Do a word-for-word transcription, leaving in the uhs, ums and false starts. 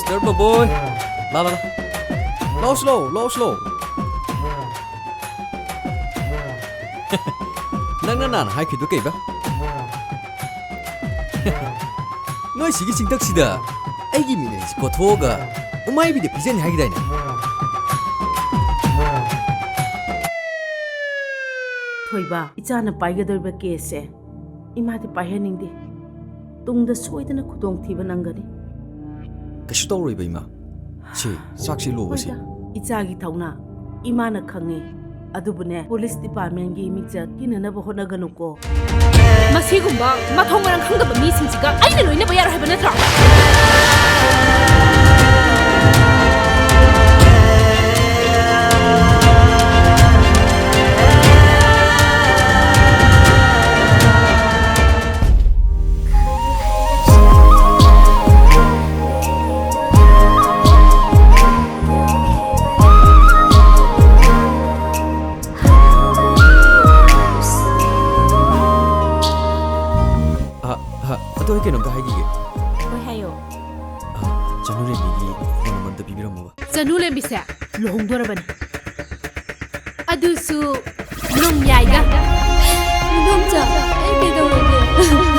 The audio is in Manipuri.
ꯆꯔꯨꯄ ꯕꯣꯏ, ꯂꯥ, ꯂꯥ, ꯂꯥ꯫ ꯂꯥꯛꯑꯣ, ꯁꯤ ꯂꯥꯛꯑꯣ, ꯂꯥꯛꯑꯣ, ꯁꯤ ꯂꯥꯛꯑꯣ꯫ ꯅꯪꯅ ꯅꯍꯥꯟ ꯍꯥꯏꯈꯤꯗꯨ ꯀꯩꯕ? ꯅꯣꯏ ꯁꯤꯒꯤ ꯆꯤꯡꯊꯛꯁꯤꯗ ꯑꯩꯒꯤ ꯃꯤꯠ ꯑꯅꯤꯁꯤ ꯀꯣꯊꯣꯛꯑꯒ ꯎꯃꯥꯏꯕꯤꯗ ꯄꯤꯖꯅꯤ ꯍꯥꯏꯈꯤꯗꯥꯏꯅꯦ? ꯊꯣꯏꯕ, ꯏꯆꯥꯅ ꯄꯥꯏꯒꯗꯧꯔꯤꯕ ꯀꯦꯁꯁꯦ ꯏꯃꯥꯗꯤ ꯄꯥꯏꯍꯟꯅꯤꯡꯗꯦ꯫ ꯇꯨꯡꯗ ꯁꯣꯏꯗꯅ ꯈꯨꯗꯣꯡꯊꯤꯕ ꯅꯪꯒꯅꯤ꯫ ꯀꯩꯁꯨ ꯇꯧꯔꯣꯏꯕ, ꯏꯃꯥ꯫ ꯁꯤ, ꯆꯥꯛꯁꯤ ꯂꯣꯕꯁꯤ꯫ ꯍꯣꯏꯗ, ꯏꯆꯥꯒꯤ ꯊꯧꯅꯥ ꯏꯃꯥꯅ ꯈꯪꯉꯤ꯫ ꯑꯗꯨꯕꯨꯅꯦ, ꯄꯨꯂꯤꯁ ꯗꯤꯄꯥꯔꯠꯃꯦꯟꯒꯤ ꯃꯤꯡꯆꯠ ꯊꯤꯅꯅꯕ ꯍꯣꯠꯅꯒꯅꯨꯀꯣ꯫ ꯃꯁꯤꯒꯨꯝꯕ ꯃꯊꯣꯡ ꯃꯔꯝ ꯈꯪꯗꯕ ꯃꯤꯁꯤꯡꯁꯤꯒ ꯑꯩꯅ ꯂꯣꯏꯅꯕ ꯌꯥꯔꯣꯏ ꯍꯥꯏꯕ ꯅꯠꯇ꯭ꯔꯣ? ꯑ, ꯑ, ꯑꯗꯣ ꯑꯩ ꯀꯩꯅꯣꯝꯇ ꯍꯥꯏꯈꯤꯒꯦ꯫ ꯍꯣꯏ, ꯍꯥꯏꯌꯣ꯫ ꯑ, ꯆꯅꯨꯔꯦꯝꯕꯤꯒꯤ ꯐꯣꯟ ꯅꯝꯕꯔ ꯑꯝꯇ ꯄꯤꯕꯤꯔꯝꯃꯣꯕ꯫ ꯆꯅꯨꯂꯦꯝꯕꯤꯁꯦ ꯂꯨꯍꯣꯡꯗꯣꯔꯕꯅꯤ꯫ ꯑꯗꯨꯁꯨ ꯅꯣꯡꯌꯥꯏꯒ꯫ ꯏꯗꯣꯝꯆꯥ, ꯑꯩ ꯀꯩꯗꯧꯔꯒꯦ?